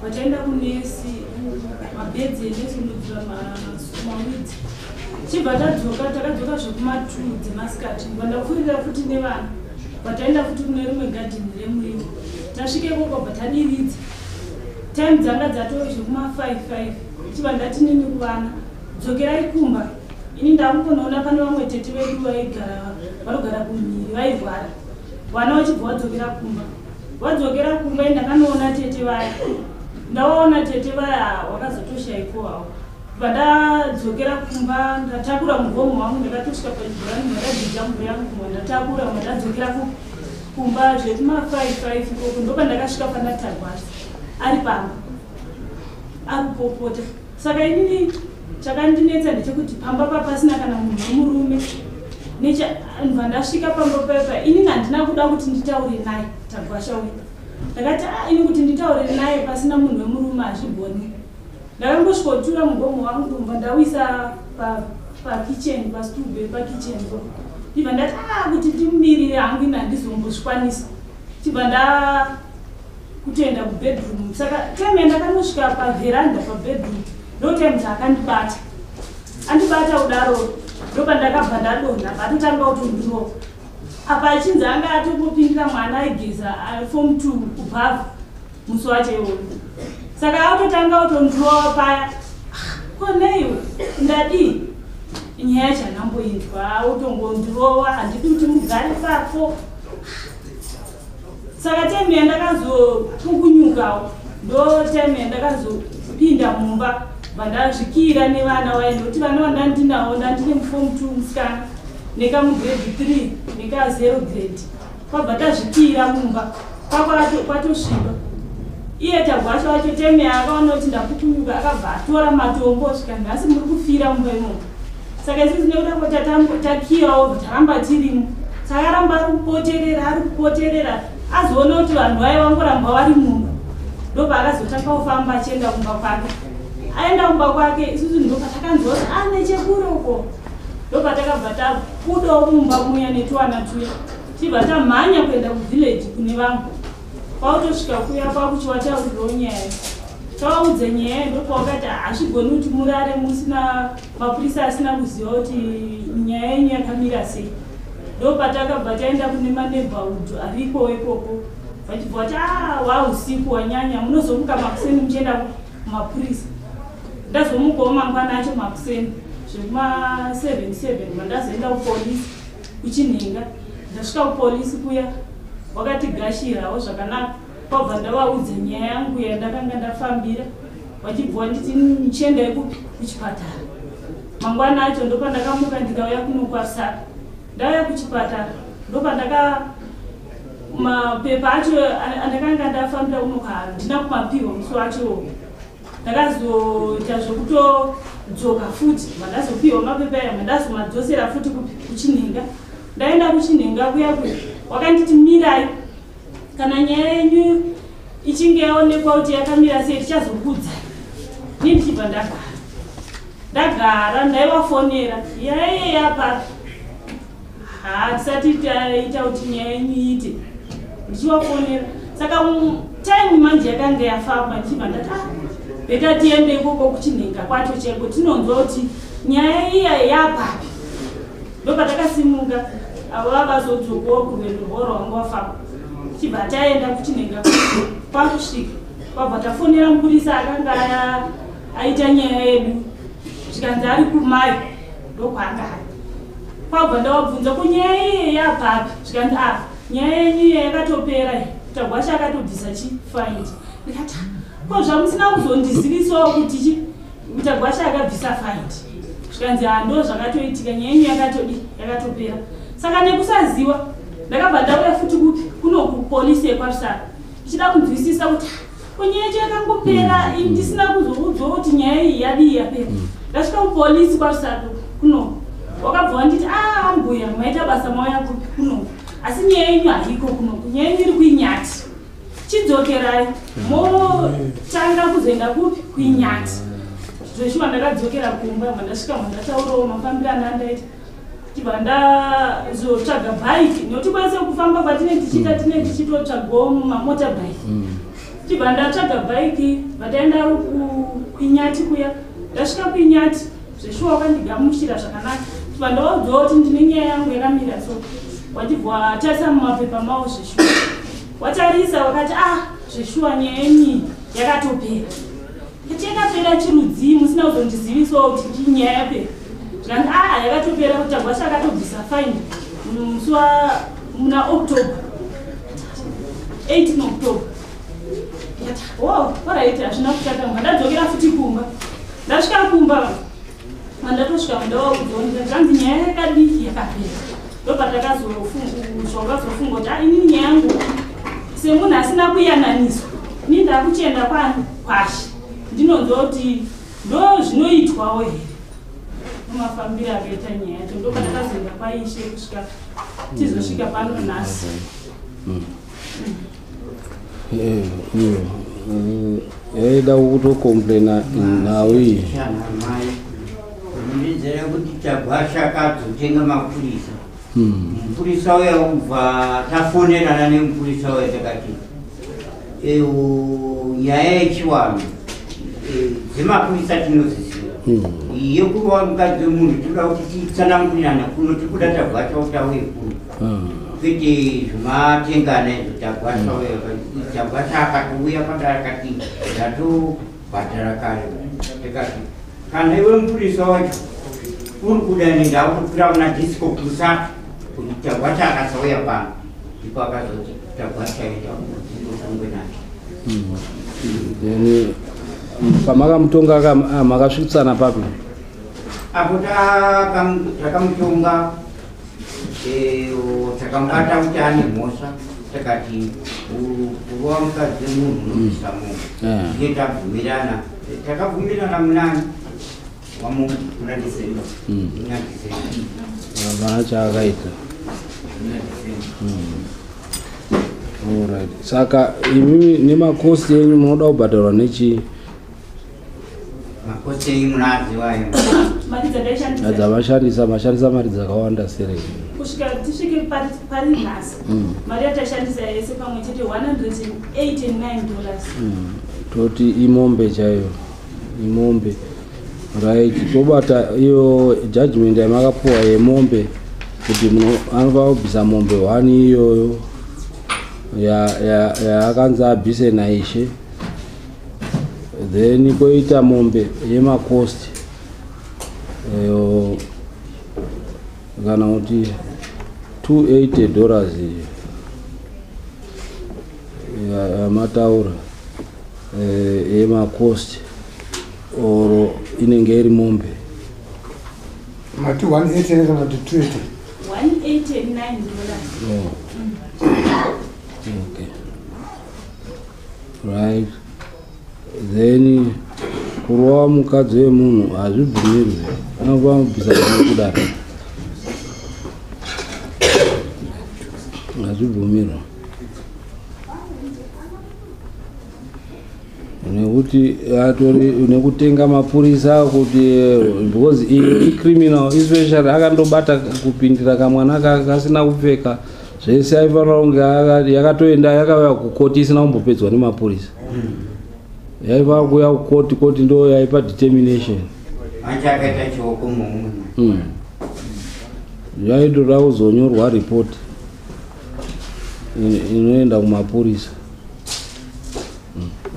Vataenda kunesi, mabhedzi enesi unodzura mawidzi. Chibva tadzoka, takadzoka zvekuma2 dzemasikati. Ndibva ndapfuurira futi nevana. Vataenda futi kune rimwe gadheni remuriwo. Tasvika ikoko bva tadiridza. Time dzanga dzatove zvekuma5 5. Chibva ndati nini kuvana, dzokerai kumba. Ini ndakungonoona pane vamwe tete vedu vaigara, vanogara kumhiri, vairwara. Vana vachibva vadzokera kumba. Vadzokera kumba ini ndakanoona tete vaya. Ndavaona tete vaya wakazotoshaikwo hawo. Bva ndadzokera kumba ndatakura mugomo wangu, ndakatosvika pachibhorani ndakadhidha mvura yangu kumba ndatakura ndadzokera kumba zvekuma 5 5 ikoko ndopandakasvika pana Tagwasha ari pamba akupopota. Saka inini chakandinetsa ndechekuti pamba papasina kana munhu wemurume. Ndibva ndasvika pamba paipa, inini handina kuda kuti nditaure naye Tagwasha uyu. Ndakati ini kuti nditaure naye pasina munhu wemurume hazvigoni. Ndakangosvikotura mugomo wangu ndobva ndauisa pakitchen, pastool pakitchen po. Ndibva ndati kuti ndimumirire hangu ini handizombozvikwanisa. Chibva nda kutoenda kubedroom. Saka time yandakanosvika paveranda pabedroom ndo time dzaakandibata. Andibata kudaro ndopandakabva ndadonha, patotanga kutondirova. Apa achinzi anga atongopindira mwana aigeza form 2 kubhavha musi wacho iwoyo. Saka atotanga kutondirova paya. Ko neiwe ndadii? Nyaya yacho handamboinzwa, otongondirova, handidi kuti mugare pako. Saka time yandakazopukunyukawo ndo time yandakazopinda mumba vandazvikira nevana vaye, nekuti vana vandandinawo ndandine muform 2 musikana nekamugrade 3 neka 0 grade. Kwabva tazvikira mumba kwatosviba. Iye Tagwasha wacho time yaakaona kuti ndapukunyuka akabva atora matombo svika nhasi muri kufira mumba imomo. Saka isusu nekuda kuti takiyawo taramba tirimo. Saka aramba ari kupoterera, ari kupoterera, azoona kuti vanhu vaye vangoramba vari mumba. Ndopaakazotanga kufamba achienda kumba kwake. Aenda kumba kwake isusu ndopatakanzwa kuti nechekure uko. Ndopatakabva tabudawo mumba muya netwana tuya. Tibva tamhanya kuenda kuvillage kune vamwe. Kwautosvika kuya kwakuchiwataurirawo nyaya. Tavaudza nyaya ndopawakati hazvigoni kuti murare musina mapurisa asina kuziva kuti nyaya yenyu yakamira sei. Ndopatakabva taenda kune maneighborhood ariko ikoko. Vachibva vati wausiku wanyanya, munozomuka makuseni muchienda kumapurisa. Ndazomukawo mangwana acho makuseni zvekuma 7 7 mandazoenda kupolisi kuChinhenga. Ndasvika kupolisi kuya wakatigashirawo zvakanaka. Kwabva ndavaudza nyaya yangu yandakanga ndafambira, vachibva vanditi ndichiendai kupi kuchipatara. Mangwana acho ndopandakamuka ndikauya kuno kwaRusape. Ndauya kuchipatara ndopandaka mapepa acho andakanga ndafambira kuno handina kumapiwa musi wacho. Ndakazoita zvekutodzoka futi, mandazopiwa mapepa aya mandazomadzosera futi kuChinhenga. Ndaenda kuChinhenga kuya kuya wakanditi mirai, kana nyaya yenyu ichinge yaonekwa kuti yakamira sei tichazokuudzai. Ini ndichibva ndagara. Ndagara ndaivafonera, yaiye yapapi? Tisati taita kuti nyaya yenyu iite. Ndichivafonera. Saka time manje yakanga yafamba, ndichibva ndati beta tiende ikoko kuChinhenga kwacho chaiko tinonzwa kuti nyaya iya yapapi. Ndopatakasimuka avo vavazodzokawo kurwendo rwavo rwavanga vafamba. Tichibva taenda kuChinhenga kwakusvika kwabva tafonera mupurisa akanga aita nyaya yedu, zvikanzi ari kumayo ndokwaanga ari. Kwabva ndavabvunza ko nyaya iye yapapi, zvikanzi nyaya yenyu iye yakatopera iyi, Tagwasha akatobvisa chifaindi. Ndikati ko zvamusina kuzondizivisawo kuti Tagwasha akabvisa faindi. Zvikanzi ndo zvakatoitika, nyaya yenyu yakatopera. Saka nekusaziwa ndakabva ndauya futi kupi kuno kupolisi yekwaRusape ndichida kunzwisisa kuti ko nyaya yacho yakangopera ndisina kuzoudzwa kuti nyaya iyi yadii yapera. Ndasvika kupolisi kwaRusape kuno wakabva wanditi ambuya maita basa mauya kupi kuno, asi nyaya yenyu haiko kuno, nyaya yenyu iri kuInyati, chidzokerai motanga kuzoenda kupi kuInyati. Zveshuwa ndakadzokera kumba, mandasvika mandataurawo mafambiro andandaita, tibva ndazotsvaga bhaiki nekuti kwese kufamba kwatine tichiita tine tichitotsvagawo mamotorbike. Chibva ndatsvaga bhaiki, bva taenda kuInyati kuya. Ndasvika kuInyati, zveshuwa wakandigamuchira zvakanaka. Chibva ndaudzawo kuti ndine nyaya yangu yakamira so. Wachibva watarisa mumapepa mavo, zveshuwa watarisa, wakati, "Ah, zveshuwa nyaya yenyu yakatopera." Kati, "Yakapera chirudzii musina kuzondizivisawo kuti nyaya yapera?" Zvikanzi, "Ah, yakatopera, kuti Tagwasha akatobvisa fine musi wa muna October 18 October." Ndikati, "Oh, alright, hazvina kushata." Ndadzokera futi kumba. Ndasvika kumba, mandatosvika mundawakudzonda, zvanzi nyaya yakadiki yakapera. Ndopatakazozvakazofunga kuti, "Ah, inini nyaya yangu semunhu asina kuyananiswa, ini ndakuchienda kwani kwashe, ndinonzwa kuti ndo zvinoitwawo here." Nomafambiro akaita nyaya yacho, ndopatakazoenda kwaishe kusvika tizosvika pano nhasi. Iyo yaida kutocomplaina nhau iyi. Mai, ndinzere kuti Tagwasha akadzotenga mapurisa. Mupurisa uya ubva tafonerana nemupurisa uya, takati nyaya yechiwanhu dzemapurisa tinoziziva. Yekurova mukadzi wemunhu tinoda kuti titsanangurirana kuno. Tiri kuda Tagwasha kuti auye kuno, kwete zvematengana izvo. Tagwasha uya, Tagwasha akatouya padare akati, "Ndatobhadhara kare." Tikati, "Kana iwe mupurisa wacho uri kuda, ndakutokwira kuna DISCO kusati kuti Tagwasha akasauya pano." Ndipo akazoti Tagwasha enda kutongwe naye. Then pamakamutonga makasvitsana papi? Apo takamutonga, takamubata kuti ane mhosva. Takati kurova mukadzi wemunhu unobvisa munhu. Ndiye tabvumirana, takabvumirana munani wamu muna December. Muna December. Hapana chaakaita. Muna December. Alright, saka imimi nemacosts enyu munoda kubhadharwa nechii? Macosts enyu munaziwayo. Mari dzandaishandisa? Dzamashandisa, mashandisa mari dzakawanda serei? Kusvika tisvike pari nhasi, mari yatashandisa yese pamwe chete $189. Toti imombe chaiyo, imombe. Right, tobata iyo judgment yamakapuwa yemombe, kuti anofanira kubvisa mombe 1 iyoyo yaakanzi abvise naishe. Then kwoita mombe yemacosts iyo, kana kuti $280 iyo yamataura yemacosts, oro inenge iri mombe. Mati 180 kana kuti 280? $189. Oh. Okay. Right. Then kurova mukadzi wemunhu hazvibvumirwi, anofanira kubvisa kudaro, hazvibvumirwa nekuti atori nekutenga mapurisa kuti, because iyi icriminal, especially akandobata kupindira kamwana kasina kupfeka zvese. Aifanira kunge yakatoenda, yakauya kukoti isina kumbopedzwa nemapurisa. Yaifanira kuuya kukoti, koti ndo yaipa determination. Manje akaita chioko mumunhu. Yaitoda kuzonyorwa ripoti inoenda kumapurisa.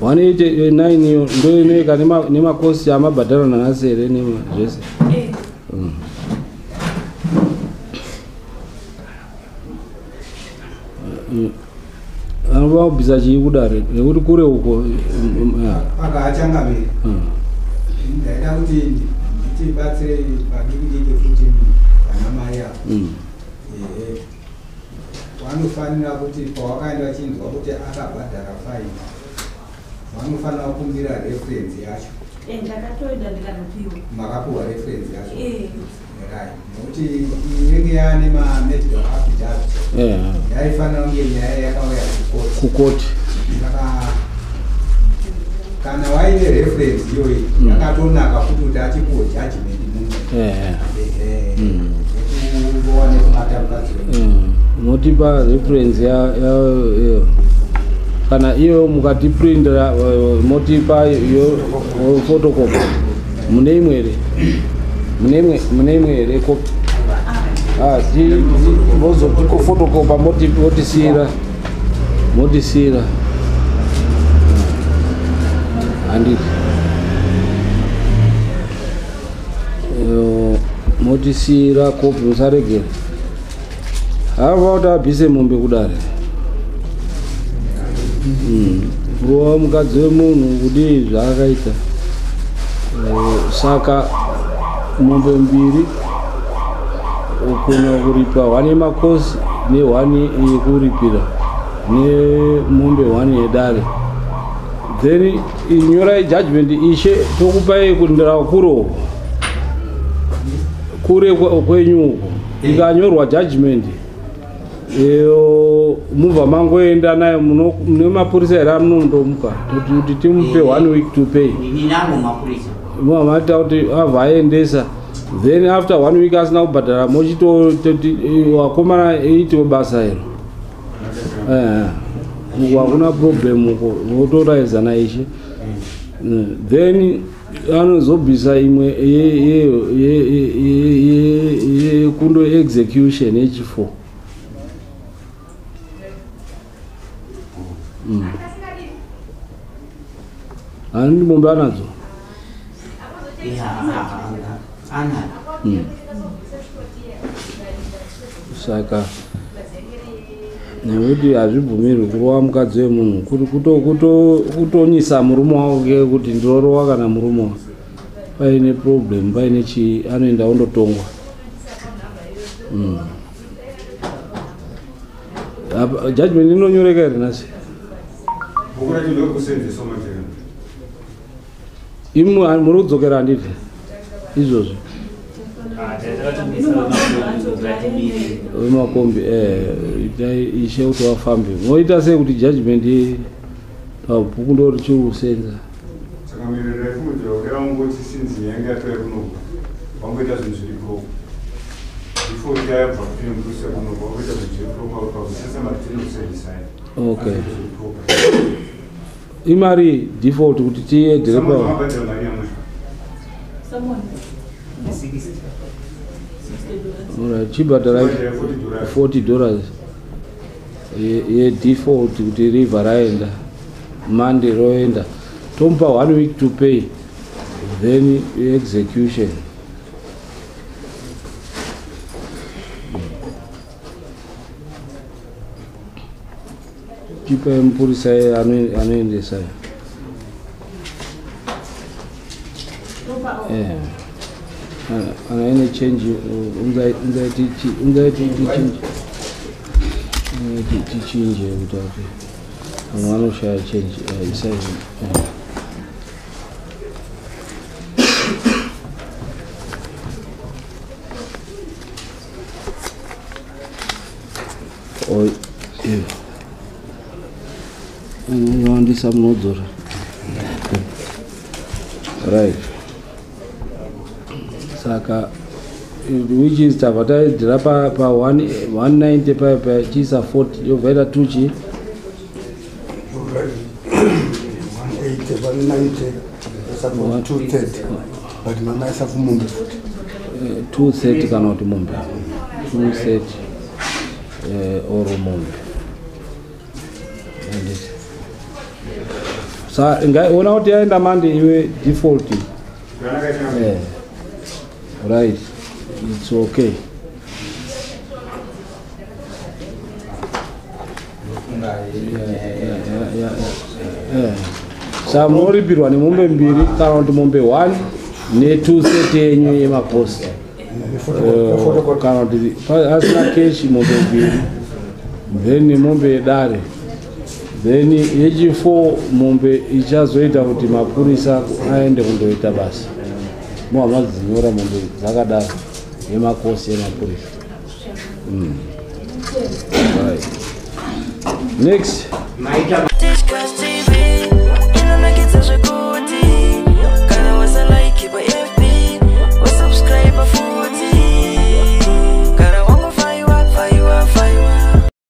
189 iyo ndo inoika nemacosts amabhadhara nanhasi here, zvese? Eh. Anofanira kubvisa chii kudare nekuti kure uko ya. Aka achangamiri. Ndaida kuti nditibatsire padiki diki futi vana mai ava. Ehe, vanofanira kuti pawakaenda vachinzwa kuti akabhadhara fine, vanofanira kukumbira reference yacho. Eh, ndakatoenda ndikanopiwa. Makapiwa reference yacho? Eh. Right, nokuti inenge yaane mamedical affidavit. Yaifanira kunge nyaya yakauya kukoti. Kukoti. Saka kana waine reference iyoyi, yakatonaka futi kuti achipuwe judgment muno. Ehe, yekungova nekubata mukadzi wemunhu. Motipa reference ya Kana iyo mukatiprintera motipa iyo photocopy. Mune imwe here? Mune imwe here copy? Ah, mozoti photocopy motisiyira. Motisiyira. Handiti. Motisiyira copy musaregera. Hava kuti abvise mombe kudare. Kurova mukadzi wemunhu kudii zvaakaita. Saka mombe mbiri ukona kuripa 1 yemakosi ne1 yekuripira nemombe 1 yedare. Then inyorai judgment ishe tokupai kundira kuro kure kwenyu uko. Ikanyorwa judgment mubva mangoenda nayo mune mapurisa here amunondomupa kuti timupe 1 week to pay. Maita kuti abva aendesa, then after 1 week asina kubhadhara mochitoti wakomana iitiwe basa iro. Uko hakuna problem uko, votoraidzana ishe. Then anozobvisa imwe yekundo execution yechi4. Ani mombe anadzo? Saka nekuti hazvibvumirwi kurova mukadzi wemunhu, kutonyisa murume wake kuti ndinorowa kana murume wake paine problem, paine chii, anoenda ondotongwa. Judgment inonyoreka here nhasi? Imwe muri kudzokera handiti izvozvo vemakombi ishe kuti vafambe. Moita sei kuti judgment pabhuku ndo richiri kusenza? Saka miriro yekuti yakangoti sinzi yange yatouya kunoku wangoita zvinhu zviri proper before yabva kunokuisa kunoku wangoita zvinhu zviri proper pakusesa matinokusevisa. Okay. Imari default kuti tiedhere pa chibhadhara $40 yedefault kuti river raenda Monday roenda, tomupa 1 week to pay, then execution. Chipa mupurisa anoendesa. Ana ine change unzaiti tichinje kuti ati vamwe vanoshaya change isai. Unowandisa munodzora. Right. Saka which is tabva taidhira pa 190 paya chiisa 40 yobva ita 2 chii? 180, 190, that's about 230. But mama isa kumombe futi. 230 kana kuti mombe 230 or mombe. Handiti. Sa ona kuti yaenda mande iwe default. Right, it's okay. Yeah. Sa munoripirwa nemombe mbiri kana kuti mombe 1 ne230 yenyu yemaposi. Kana kuti asina keshi mombe mbiri, then nemombe yedare, then yechi4 mombe ichazoita kuti mapurisa aende kundoita basa. Muhamadzinyora mombe dzakadaro yemakosi yemapurisa. Right. Next. Maita Disgusting.